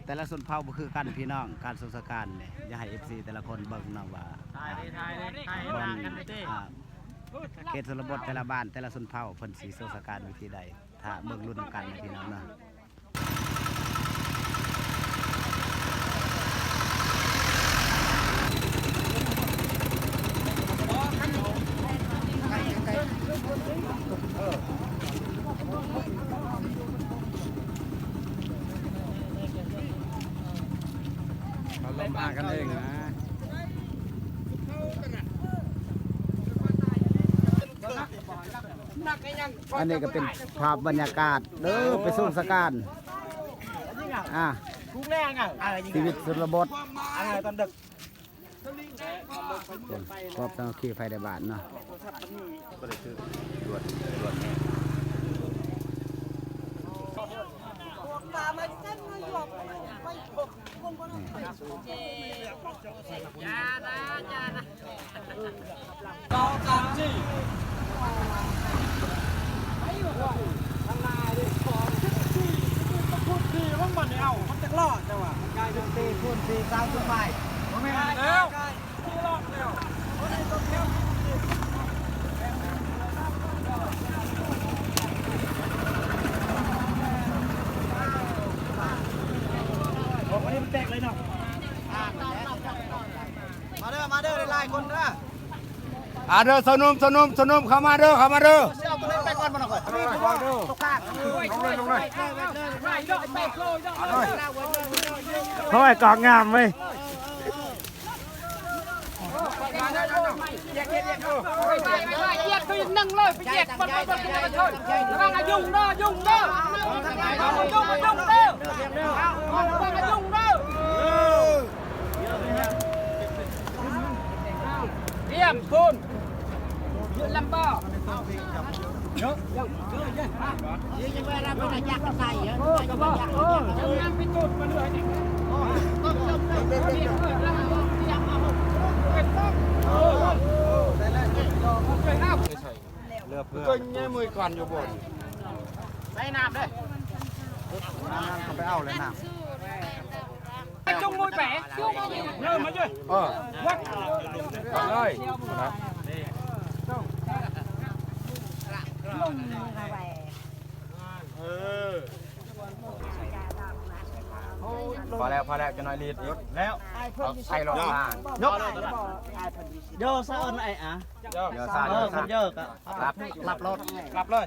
ແຕ່ລະຊົນເຜົ່າບໍ່ຄືກັນພີ່ນ້ອງ ການສົງສະການນີ້ ຢາກໃຫ້ເອັຟຊີແຕ່ລະຄົນເບິ່ງເນາະວ່າ ບ່ອນ ອ່າ ເຂດຊົນນະບົດແຕ່ລະບ້ານ ແຕ່ລະຊົນເຜົ່າເພິ່ນຊິສົງສະການວິທີໃດ ຖ້າເບິ່ງລຸ້ນນຳກັນພີ່ນ້ອງເນາະ. ເຂົາລົມຫາກັນເອງນະ. ອັນນີ້ກໍເປັນພາບບັນຍາກາດເດີ ໄປສົງສະການ ອ່າ ຊີວິດຊົນນະບົດ. ຄວາມສາມັກຄີພາຍໃນບ້ານເນາະ. ມາເດີ ມາເດີ ຫຼາຍໆຄົນເດີ. ອາເດີ ຊາວໜຸ່ມ ຊາວໜຸ່ມ ຊາວໜຸ່ມ ເຂົ້າມາເດີ ເຂົ້າມາເດີ. ໂອ້ຍ ກອງງາມເວີຍ. ເຫຼືອເພື່ອ ຕົວໃຫຍ່ມືກ່ອນຢູ່ບໍ່? ໃສ່ນ້ຳເດີ ນ້ຳ ເຂົາໄປເອົາແລ້ວນ້ຳ. ຈົ່ງມືໄປ ເລີ່ມມາເລີຍ ເອີ ວັດ ເອົາເລີຍ. ເອີ ພໍແລ້ວ ພໍແລ້ວ ຈັກໜ້ອຍລີດ ຢຸດແລ້ວ ເອົາໃສ່ລົດມາ ຍົກ ເດີສະເອີ້ນໄອ້ອາ ເດີສະ ເອີ ເດີສະ ເດີກະ ລັບ ລັບລົດ ລັບເລີຍ.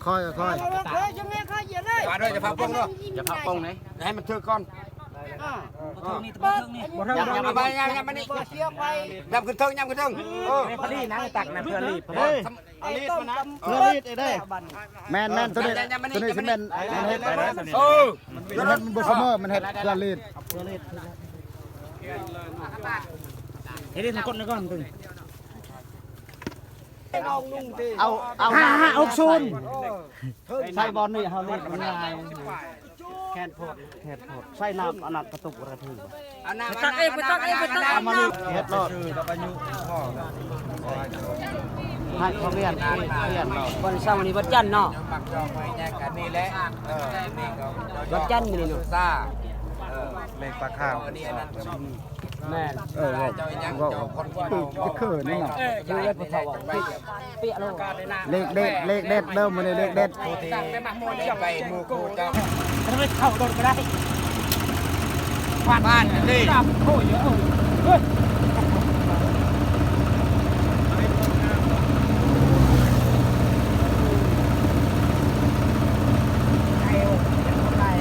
ຄ່ອຍໆ ຄ່ອຍໆ ມາເດີ ຢ່າພາປົງເດີ ຢ່າພາປົງເດ້ ໃຫ້ມັນຖືກກ່ອນ. ອ່າ ບໍ່ເທິງນີ້ ບໍ່ເທິງນີ້ ບໍ່ເທິງ ຢ່າມາ ຢ່າມານີ້ ດຳຂຶ້ນເທິງ ດຳຂຶ້ນເທິງ ເອີ ພໍດີນະ ຕັກນະ ເພື່ອລີດ ເອີ ເພື່ອລີດນະ ເພື່ອລີດເດ້. ແມ່ນໆ ໂຕນີ້ ໂຕນີ້ຊິແມ່ນ ເອີ ມັນເຮັດ ມັນເຮັດ ມັນບໍ່ສະເໝີ ມັນເຮັດເພື່ອລີດ. ເຮັດໃຫ້ມັນກົດໄວ້ກ່ອນ ເອົາ ເອົາ ຫ້າຫ້າຫົກສູນ ໃສ່ບ່ອນນີ້ເຮົາເຮັດມັນງ່າຍ ແຂນໂພດ ແຂນໂພດ ໃສ່ນ້ຳອັນນັ້ນກະຕຸກກະຖື ເອົານ້ຳ ຕັກເອງ ໄປຕັກເອງ ໄປຕັກເອງ ເຮັດໂລດ ໃຫ້ເຂົາວຽນ ວຽນໂລດ. ວັນເສົານີ້ວັນຈັນເນາະ ວັນຈັນມື້ນີ້ເນາະ ເອີ ເລກປາຂາວ. ແມ່ນ ເອີ ເວົ້າ ເວົ້າຄື ຄືນີ້ເນາະ ເອີ ຄືເພິ່ນເວົ້າ ເປະໂລດ. ເລກເດັດ ເລກເດັດເດີ ມື້ນີ້ເລກເດັດ ໄປໝູ່ຄູ່ເຈົ້າ ທຳໄມເຂົ້າລົດບໍ່ໄດ້ ບ້ານເດ້ ໂອ້ຍ ເອີ ເອີ.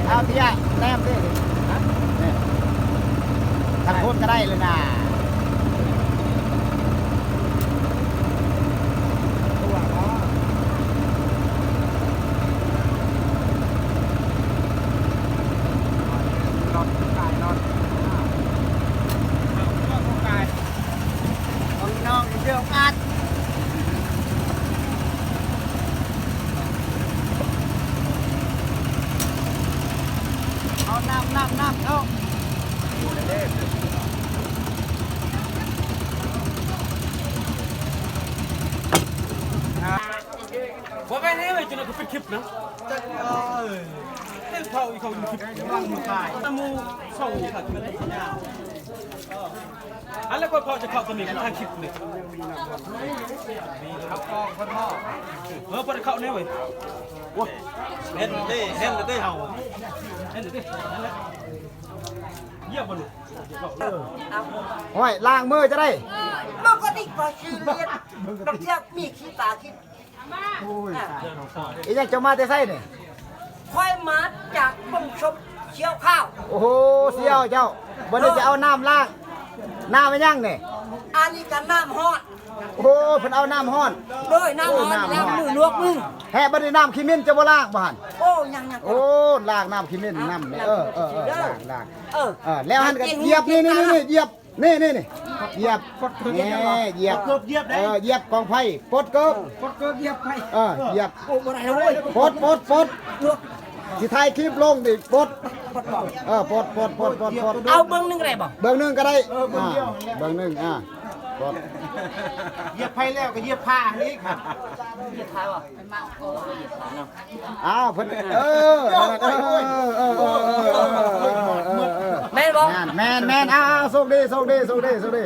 ເອົາເບຍແນມເດ້ ຮະ ນີ້ ທັງຄົນກະໄດ້ເລີຍນາ. ເອົານ້ຳ ນ້ຳ ນ້ຳ ເອົາ ບໍ່ແມ່ນເດ້ ຈົນໄດ້ ເປັນຄລິບນະ ຈັກ ເອີ ເຮັດເຜົາອີກເຂົາເປັນຄລິບ ກຳລັງມາຂາຍ ໝູ່ເຊົານີ້ ອັນແລ້ວກໍເຜົາຈະເຂົ້າຕົວນີ້ ຖ່າຍຄລິບນີ້ ເອີ ບໍ່ໄດ້ເຂົ້າແນ່ເວີຍ ໂອ້ຍ ເຫັນເດ້ ເຫັນເດ້ເຮົາ ເຫັນເດ້ ຢຽບບໍ່ລູກ ໂອ້ຍ ລ້າງມືຈະໄດ້ ປົກກະຕິຂ້ອຍຊິລຽນ ຕ້ອງເຊື່ອມີຂີ້ຕາຂີ້ ໂອ້ຍ ອີຫຍັງ ເຈົ້າມາແຕ່ໃສນີ້? ຂ້ອຍມາຈາກປງສົບສ່ຽວຂາວ ໂອ້ໂຫ ສ່ຽວເຈົ້າ ບັດນີ້ຈະເອົານ້ຳລ້າງ ນ້ຳອີຫຍັງນີ້? ອັນນີ້ກໍນ້ຳຮ້ອນ ໂອ້ ເພິ່ນເອົານ້ຳຮ້ອນ ໂດຍ ນ້ຳຮ້ອນ ໂອ້ ນ້ຳຮ້ອນ ລ້າງມືລວກມື ແຮະ ບັດນີ້ນ້ຳຂີ້ໝິ່ນເຈົ້າບໍ່ລ້າງບໍ່ຫັ້ນ? ໂອ້ ຍັງໆ ໂອ້ ລ້າງນ້ຳຂີ້ໝິ່ນນຳ ເອີ ເອີ ເອີ ລ້າງໆ ເອີ ເອີ ແລ້ວຫັ້ນກໍຢຽບ ນີ້ໆໆ ຢຽບ ນີ້ໆໆ ຢຽບ ນີ້ ຢຽບ ເກີບຢຽບໄດ້ ເອີ ຢຽບກອງໄຟ ປົດເກີບ ປົດເກີບຢຽບໄຟ ເອີ ຢຽບ ໂອ້ ບໍ່ໄດ້ເວີຍ ປົດ ປົດ ປົດ ຊິຖ່າຍຄລິບລົງນີ້ ປົດ ເອີ ປົດ ປົດ ປົດ ປົດ ປົດ ເອົາເບິ່ງໜຶ່ງກໍໄດ້ບໍ່? ເບິ່ງໜຶ່ງກໍໄດ້ ເອີ ເບິ່ງດຽວ ອ່າ ເບິ່ງໜຶ່ງ ອ່າ ປົດ ຢຽບໄຟແລ້ວກໍຢຽບຜ້າອີກ ຢຽບຜ້າບໍ່? ອ້າວ ເພິ່ນ ເອີ ນັ້ນແຫຼະ ເອີ ເອີ ແມ່ນບໍ່? ແມ່ນ ແມ່ນ ແມ່ນ ອ້າວ ໂຊກດີ ໂຊກດີ ໂຊກດີ ໂຊກດີ